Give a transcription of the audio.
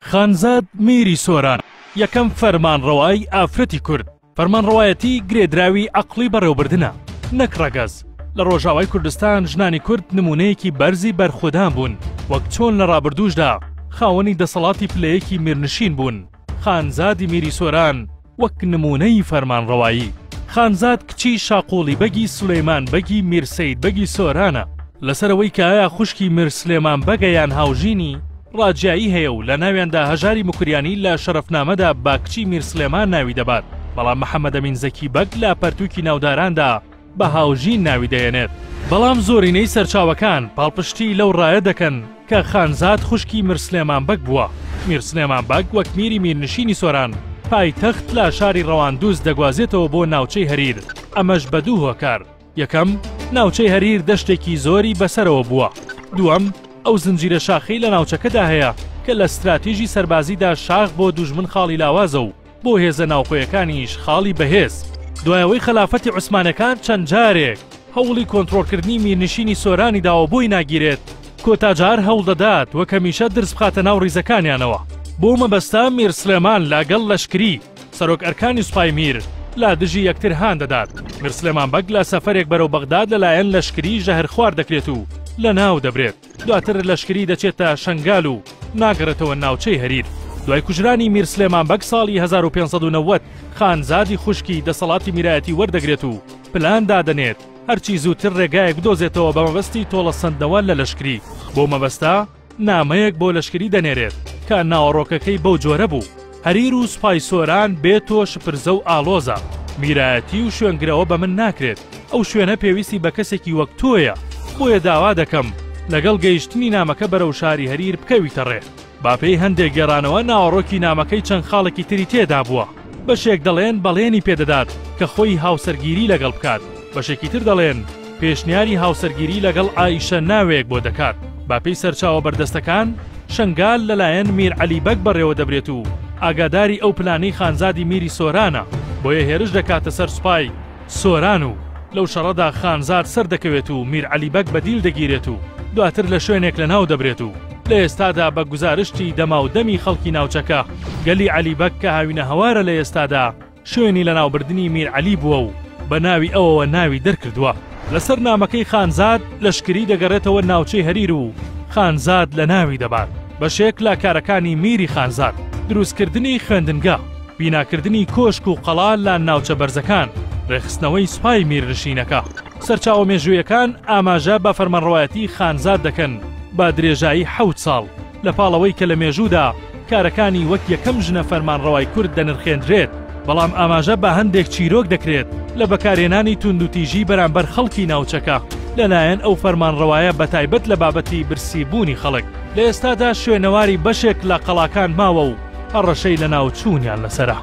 خانزاد میری سۆران یەکەم فەرمانڕەوای ئافرەتی کورد، فەرمانڕەوایەتی گرێدراوی عەقڵی بەڕێوەبردنە نەک ڕەگەز، لە ڕۆژاوای کوردستان ژنانی کورد نموونەیەکی بەرزی بەرخۆدان بوون، وەک چۆن لە ڕابردووشدا خاوەنی دەسەڵاتی پلەیەکی میرنشین بوون، خانزادی میری سۆران وەک نموونەی فەرمانڕەوایی. خانزاد کچی شاقوڵی بەگی سولەیمان بەگی میر سەید بەگی سۆرانە. لەسەر ئەوەی کە ئایا خوشکی میر سلێمان بەگە یان هاوژینی، ڕاجیایی هەیە و لە ناویاندا هەژاری موکریانی لە شەرەفنامەدا بە کچی میر سلێمان ناوی دەبات، بەڵام محەمەدەمین زەکی بەگ لە پەرتووکی ناوداراندا بە هاوژین ناوی دەهێنێت. بەڵام زۆرینەی سەرچاوەکان پاڵپشتی لەو ڕایە دەکەن کە خانزاد خوشکی میر سلێمان بەگ بووە. میر سلێمان بەگ وەک میری میرنشینی سۆران پایتەخت لە شاری ڕەواندوز دەگوازێتەوە بۆ ناوچەی هەریر، ئەمەش بە دوو هۆکار، یەکەم، ناوچەی هەریر دەشتێکی زۆری بەسەرەوە بووە. دووەم، ئەو زنجیرە شاخەی لە ناوچەکەدا هەیە کە لە ستراتیژی سەربازیدا شاخ بۆ دوژمن خاڵی لاوازە و بۆ هێزە ناوخۆیەکانیش خاڵی بەهێز. دوای ئەوەی خەلافەتی عوسمانەکان چەند جارێک هەوڵی کۆنترۆڵکردنی میرنشینی سۆرانی داوە بۆی ناگیرێت، کۆتا جار هەوڵدەدات وەک هەمیشە درز بخاتە ناو ڕیزەکانیانەوە. بەو مەبەستە میر سلێمان لەگەڵ لەشکری، سەرۆک ئەرکانی سوپای میر، لە دژی یەکتر هان دەدات. میر سلێمان بەگ لە سەفەرێک بەرەو بەغداد لەلایەن لەشکری ژەهرخوارد دەکرێت و لەناو دەبرێت. دواتر لەشکری دەچێتە شەنگال و ناگەڕێتەوە ناوچەی هەریر. دوای کوژرانی میر سلێمان بەگ ساڵی 1590 خانزادی خوشکی دەسەڵاتی میرایەتی وەردەگرێت و پلان دادەنێت هەرچی زووتر ڕێگایەک بدۆزێتەوە بە مەبەستی تۆڵەسەندنەوە لە لەشکری. بەو مەبەستە نامەیەک بۆ لەشکری دەنێرێت کە ناوەڕۆکەکەی بەو جۆرە بوو، هەریر و سوپای سۆران بێ تۆ شپرزە و ئاڵۆزە، میرایەتی و شوێنگرەوە بە من ناکرێت، ئەو شوێنە پێویستی بە کەسێکی وەک تۆیە، بۆیە داوا دەکەم لەگەڵ گەیشتنی نامەکە بەرەو شاری هەریر بکەویتە ڕێ. بەپێی هەندێک گێڕانەوە ناوەڕۆکی نامەکەی چەند خاڵێکی تری تێدابووە، بەشێک دەڵێن بەڵێنی پێدەدات کە خۆی هاوسەرگیری لەگەڵ بکات، بەشێکی تر دەڵێن پێشنیاری هاوسەرگیری لەگەڵ ئایشە ناوێک بۆ دەکات. بەپێی سەرچاوە بەردەستەکان، شەنگال لەلایەن میر عەلی بەگ بەڕێوە دەبرێت و ئاگاداری ئەو پلانەی خانزادی میری سۆرانە، بۆیە هێرش دەکاتە سەر سوپای سۆران و لەو شەڕەدا خانزاد سەردەکەوێت و میر عەلی بەگ بە دیل دەگیرێت و دواتر لە شوێنێک لەناو دەبرێت و لە ئێستادا بە گوزارشتی دەماودەمی خەڵکی ناوچەکە گەلی عەلی بەگ کە هاوینەهەوارە لە ئێستادا شوێنی لەناوبردنی میر عەلی بووە و بە ناوی ئەوەوە ناوی دەرکردووە. لەسەر نامەکەی خانزاد لەشکری دەگەڕێتەوە ناوچەی هەریر و خانزاد لەناوی دەبات. بەشێک لە کارەکانی میری خانزاد، دروستکردنی خوێندنگە، بیناکردنی کۆشک و قەڵا لە ناوچە بەرزەکان، ڕێکخستنەوەی سوپای میرنشینەکە. سەرچاوە مێژوویەکان ئاماژە بە فەرمانڕەوایەتی خانزاد دەکەن بە درێژایی حەوت ساڵ، لە پاڵ ئەوەی کە لە مێژوودا کارەکانی وەک یەکەم ژنە فەرمانڕەوای کورد دەنرخێندرێت، بەڵام ئاماژە بە هەندێک چیرۆک دەکرێت لە بەکارهێنانی توندوتیژی بەرامبەر خەڵکی ناوچەکە لەلایەن ئەو فەرمانڕەوایە بەتایبەت لە بابەتی برسیبوونی خەڵک. لە ئێستادا شوێنەواری بەشێک لە قەڵاکان ماوە و هەڕەشەی لەناوچوونیان لەسەرە.